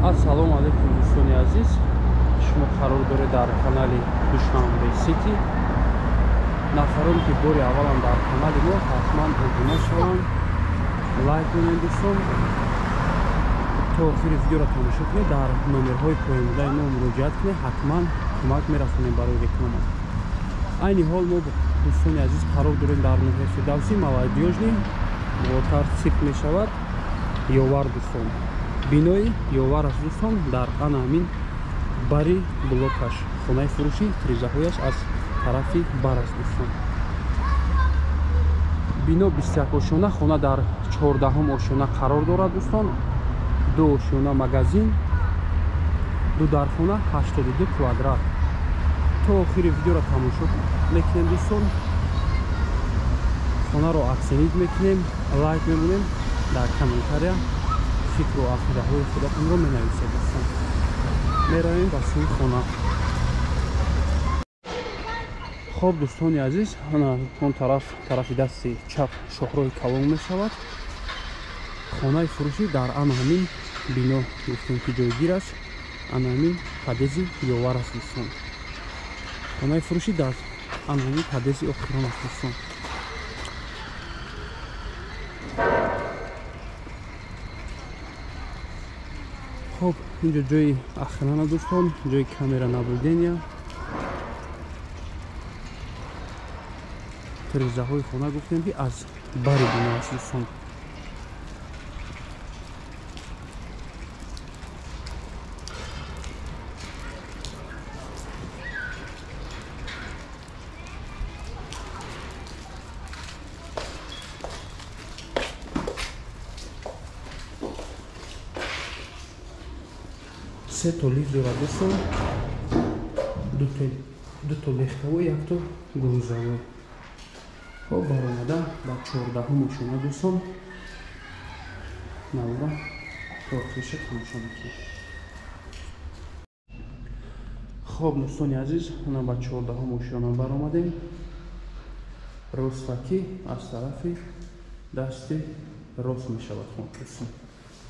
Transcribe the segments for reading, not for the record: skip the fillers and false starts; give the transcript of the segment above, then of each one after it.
Ассалому алайкум дӯстони азиз, шумо қарор доред дар канали Душанбе Сити. Нафароне ки бори аввалан дар канали мо, ҳатман обуна шаванд, лайк кунед дӯстон. То охири видеоро тамошо кунед, дар номерҳои поёнбудаи мо муроҷиат кунед, ҳатман кӯмак мерасонем барои реклама. Айни ҳол мо дӯстони азиз қарор дорем дар ноҳияи Фирдавсӣ, Молодёжный, болотар цирк мешавад, Ёвар дӯстон. Бинои Ёвар аст дӯстон, дар ана ҳамин бари блокаш хонаи фурӯшӣ, тризаҳояш аз тарафи бар аст дӯстон. Бино 21 ошёна, хона дар 14 ошёна қарор дорад дӯстон. 2 ошёна магазин, 2 дархона, 82 квадрат. То охири видеоро тамошо мекунем дӯстон. Хонаро оценить мекунем, лайк мемонем, дар комментария фикру ақидаҳои худатонро менависед дӯстон. Меравем ба сӯи хона. Хоб дӯстони азиз, он тараф, тарафи дасти чап шоҳроҳи калон мешавад. Хонаи фурӯшӣ дар ана ҳамин бино гуфтем ки ҷойгир аст, ана ҳамин подъезди Ёвар аст дӯстон. Хонаи фурӯшӣ дар ана ҳамин подъезди охирон аст дӯстон. Хоб, инҷо ҷои охрана дӯстон, ҷои камера наблюдения. Тризаҳои хона гуфтем ки аз бари бино аст дӯстон. Се то лифт дорад дӯстон, дуто легковой, якто грузовой. Хоб, баромада ба 14 ошёна дӯстон. Навора то охириша тамошо мекунем. Хоб дӯстони азиз, ана ба 14 ошёна баромадем. Ростакӣ аз тарафи дасти рост мешавад хона дӯстон.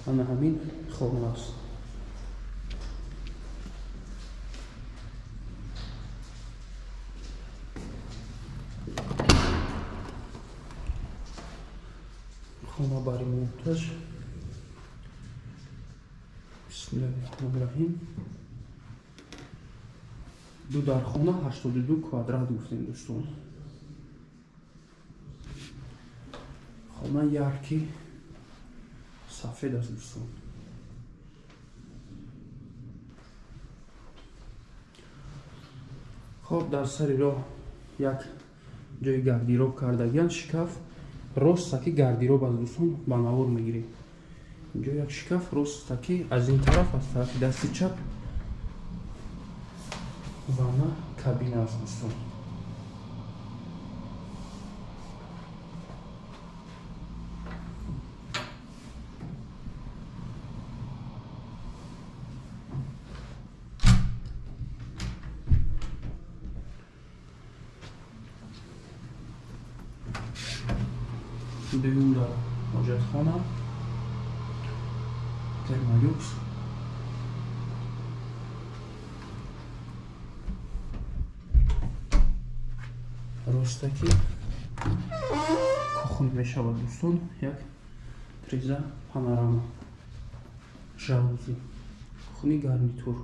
Ана ҳамин хона аст. Хона ба ремонташ. Бисмиллаҳир-раҳмонир-раҳим. 2 дархона, 82 квадрат гуфтем дӯстон. Хона ярки сафед аст дӯстон. Хоб, дар сари роҳ як ҷои гардироб кардагиян, шкаф ростаки гардироб аз дӯстон ба навор мегирем. Инҷо як шкаф ростаки аз ин тараф, аз тарафи дасти чап ванна кабина аст дӯстон. Дуюм дар ҳоҷатхона, термолюкс. Ростаки кухня мешавад дӯстон, як триза панорама, жалюзи, кухни гарнитур.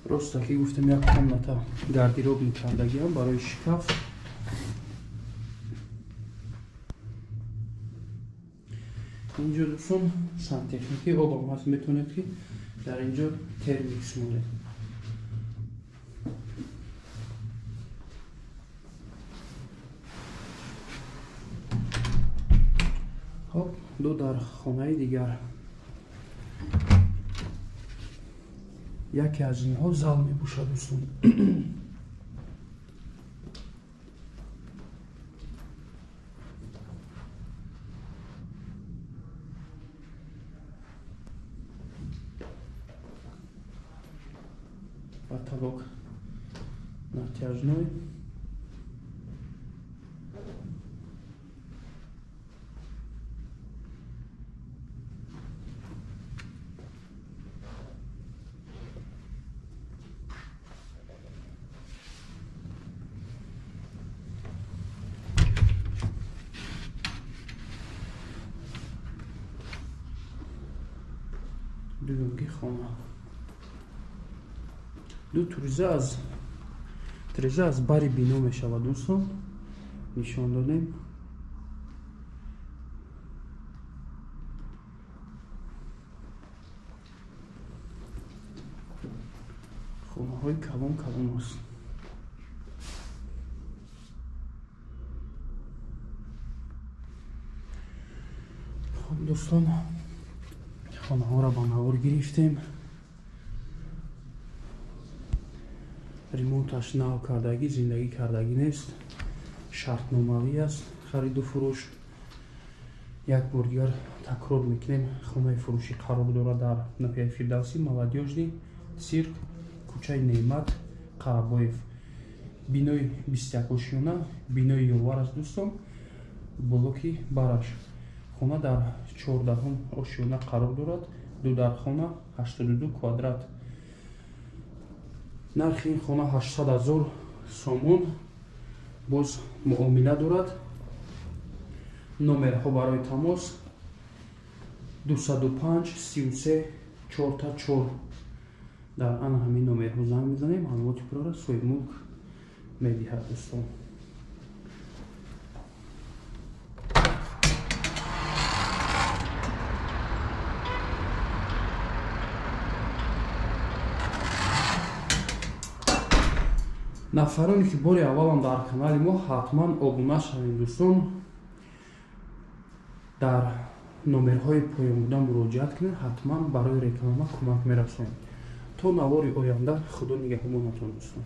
Ростаки гуфтем як комната гардероб кардагиам барои шкаф. Инҷо дӯстон сантехники обам ҳаст, метавонед ки дар инҷо термикс монед. Хоб, ду дар хонаи дигар. Яке аз инҳо зал мебошад дӯстон. Потолок натяжной. Дуюмги хона. Ду треза аз бари бино мешавад дӯстон. Нишон додем. Хонаҳои калон калон аст. Хуб дӯстон, хонаҳоро ба навор гирифтем. Ремонташ нав кардагӣ, зиндагӣ кардагӣ нест, шартномавӣ аст хариду фурӯш. Як бор дигар такрор мекунем, хонаи фурӯшӣ қарор дорад дар ноҳияи Фирдавсӣ, Молодёжный, Цирк, кӯчаи Неъмат Қарабоев. Бинои 21-ошёна, бинои ёвар аст дӯстон, блоки бараш. Хона дар 14-ум ошёна қарор дорад, ду дархона, 82 квадрат. Нархи ин хона 800 000 сомон, боз муомила дорад. Номерҳо барои тамос 205 33 44. Дар ана ҳамин номерҳо занг мезанем, маълумоти пурра соҳибмулк медиҳад дӯстон. Нафароне ки бори аввалам дар канали мо, ҳатман обуна шавед дӯстон. Дар номерҳои поён буда муроҷиат кунед, ҳатман барои реклама кӯмак мерасонем. То навори оянда, Худо нигаҳбонатон дӯстон.